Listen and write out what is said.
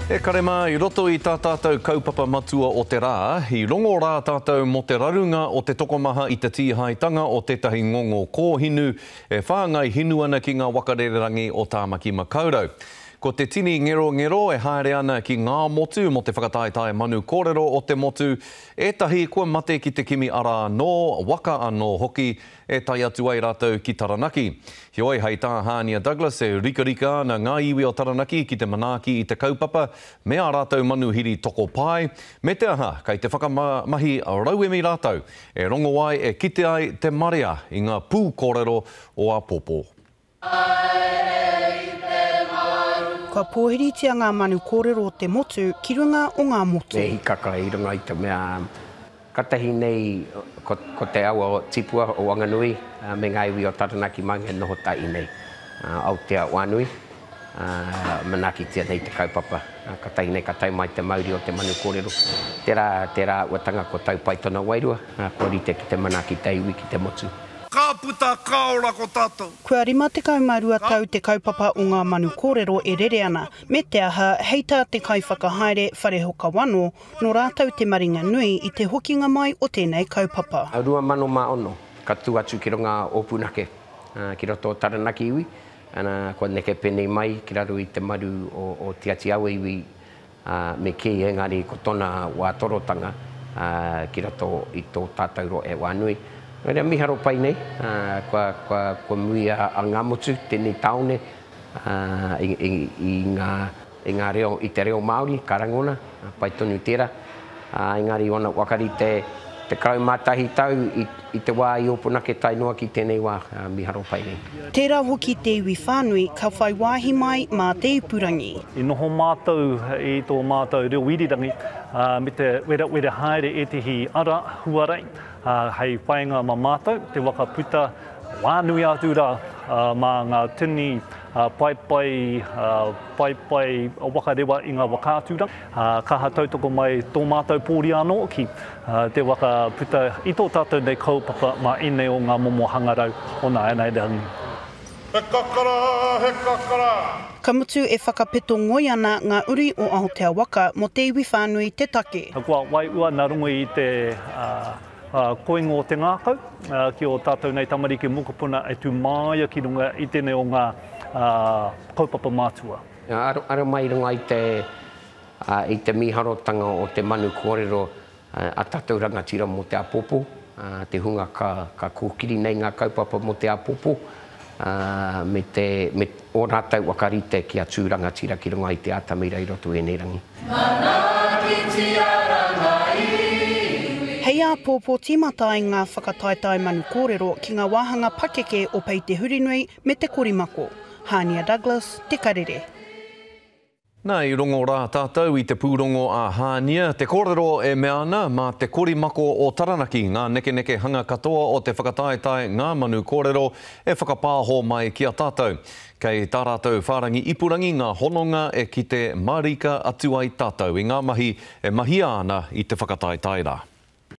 E kare mā, i roto i tā tātou kaupapa matua o te rā, i rongo rā tātou mō te rarunga o te tokomaha i te tīhaetanga o tētahi ngongo kōhinu e whāngai hinu ana ki ngā waka rererangi o Tāmaki Makaurau. Ko te tini ngerongero e haere ana ki Ngāmotu mō te whakataetae manu kōrero o te motu, ētahi kua mate ki te kimi ara anō, waka anō hoki, e tae atu ai rātou ki Taranaki. Heoi, hei tā Hānia Douglas, e rikarika ana ngā iwi o Taranaki ki te manaaki i te kaupapa me ā rātou manuhiri tokopae, me te aha, kei te whakamahi rauemi rātou e rongo ai, e kite ai te marea i ngā pūkōrero o āpōpō. Kua pōhiritia ngā manu kōrero o te motu ki runga o ngā motu. Me hikaka i runga i te mea katahi nei ko te awa o Tipua o Wanganui me ngā iwi o Taranaki Maunga e noho tahi nei Aotea Whanui manaakitia nei te kaupapa katahi nei ka tau mai te mauri o te manu kōrero tērā tērā āhuatanga kua tau pai tona wairua kua rite ki te manaaki te iwi ki te motu. Ka puta, ka ora ko tatou. Kua 52 tau te kaupapa o Ngā Manu Kōrero e rere ana, me te aha, hei tā te kaiwhakahaere, Wharehoka Wano, nō rātou te maringa nui i te hokinga mai o tēnei kaupapa. 2006, ka tū atu ki runga o Ōpunake, ki roto o Taranaki iwi, ana, kua neke pēnei mai ki raro i te maru o Te Ati Awa iwi, Ā, me kī, engari ko tōna wā torotanga, ā, ki roto i tō tātou rohe whānui. Nō reira, mīharo pai nei, ā, kua, kua, kua muia a Ngāmotu, tēnei tāone, ā, i, i, i ngā, i ngā reo, i te reo Māori, ka rangona, ā, pai tonu tērā. Ā, engari ōna whakarite 11 tau i, i te wā i Ōpunake tae noa ki tēnei wā, ā, mīharo pai nei. Tērā hoki te iwi whānui ka whai wāhi mai mā te ipurangi. I noho mātou i tō mātou reo irirangi me te werawera haere ētehi ara huarei hei whainga mā mātou te waka puta whānui atu rā mā ngā tini paepae, paepae waka rewa i ngā whakaaturanga. Kaha tautoko mai tō mātou pōri anō ki te waka puta i tō tātou nei kaupapa mā ēnei o ngā momo hangarau o nāianei rangi. He kakara, he kakara! Ka mutu e whakapeto ngoi ana ngā uri o Aotea waka mō te iwi whānui te take. Kua waiua nā runga i te koingo o te ngākau ki ō tātou nei tamariki mokopuna e tū māia ki runga i tēnei o ngā kaupapa mātua. Aro mai i runga i te, i te mīharotanga o te manu kōrero a tātou rangatira mō te āpōpō, te hunga ka, ka kōkiri nei ngā kaupapa mō te āpōpō, me te, me ō rātou whakarite kia tū rangatira ki runga i te atamira i roto i ēnei rangi. Manaakitia ra nga iwi. Hei āpōpō tīmata ai ngā whakataetae manu kōrero ki ngā wāhanga pakeke o Pei Te Hurinui me Te Korimako. Hānia Douglas, Te Karere. Nā, i rongo rā tātou i te pūrongo a Hānia, te kōrero e mea ana, mā te korimako o Taranaki ngā nekenekehanga katoa o te whakataetae Ngā Manu Kōrero e whakapāho mai ki a tātou. Kei tā rātou whārangi ipurangi ngā hononga e kite mārika atu ai tātou i ngā mahi e mahia ana i te whakataetae rā.